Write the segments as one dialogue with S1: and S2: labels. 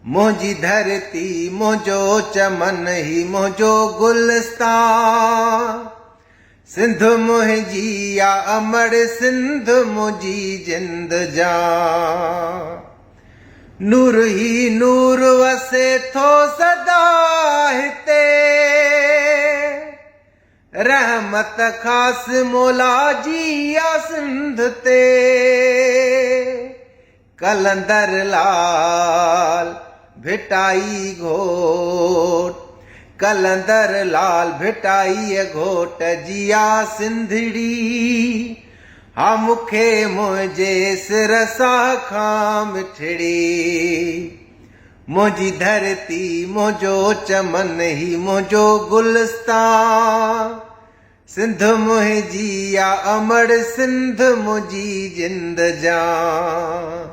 S1: منهنجي ڌرتي منهنجو چمن هي منهنجو گلستان سنڌ منهنجي آ امڙ سنڌ منهنجي جند جان نور هي نور وسي ٿو سدا هتي رحمت خاص مولا جي آ سنڌ تي قلندر لال ڀٽائي گهوٽ قلندر لال ڀٽائيء گهوٽ جي آ سنڌڙي ها مون کي منهنجي سر ساهه کان مٺڙي منهنجي ڌرتي منهنجو چمن هي منهنجو گلستان سنڌ منهنجي آ امڙ سنڌ منهنجي جند جان.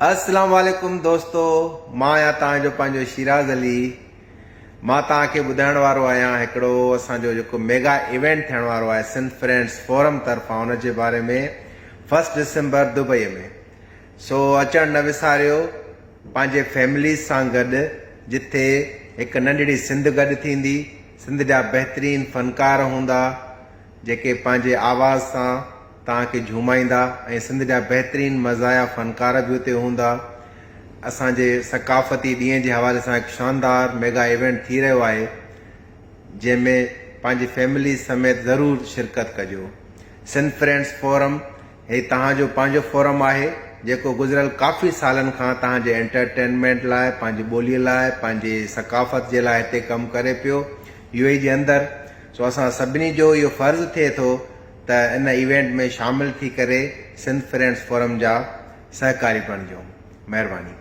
S1: اسلام عليڪم دوستو مان آهيان توهان جو پنهنجو شيراز علي مان توهان کي ٻڌائڻ وارو آهيان هڪڙو اسان جو جيڪو ميگا ايونٽ ٿيڻ وارو آهي سنڌ فرينڊس فورم طرفان ان جي باري ۾ فرسٽ ڊسمبر دبئي ۾ سو اچڻ نه وساريو پنهنجي فيمليز سان گڏ جتي هڪ ننڍڙي سنڌ گڏ ٿيندي سنڌ جا بهترين فنڪار هوندا جيڪي پنهنجي آواز سان توهان کي جهومائيندا ۽ سنڌ جا بهترين مزاحيه فنڪار به اتي هوندا اسان جي ثقافتي ڏينهن جي حوالي سان هڪ شاندار ميگا ايونٽ ٿي رهيو آهي جنهن ۾ پنهنجي فيملي سميت ضرور شرڪت ڪجو سنڌ فرينڊس فورم هي توهان جو پنهنجو فورم آهي جيڪو گذريل ڪافي سالن کان توهان جي انٽرٽينمينٽ لاء پنهنجي ٻولي لاء پنهنجي ثقافت جي لاء هتي ڪم ڪري پيو يو اي جي اندر سو اسان سڀني جو اهو فرض ٿئي ٿو ته ان ايونٽ ۾ شامل ٿي ڪري سنڌ فرينڊس فورم جا سهڪاري بڻجون مهرباني.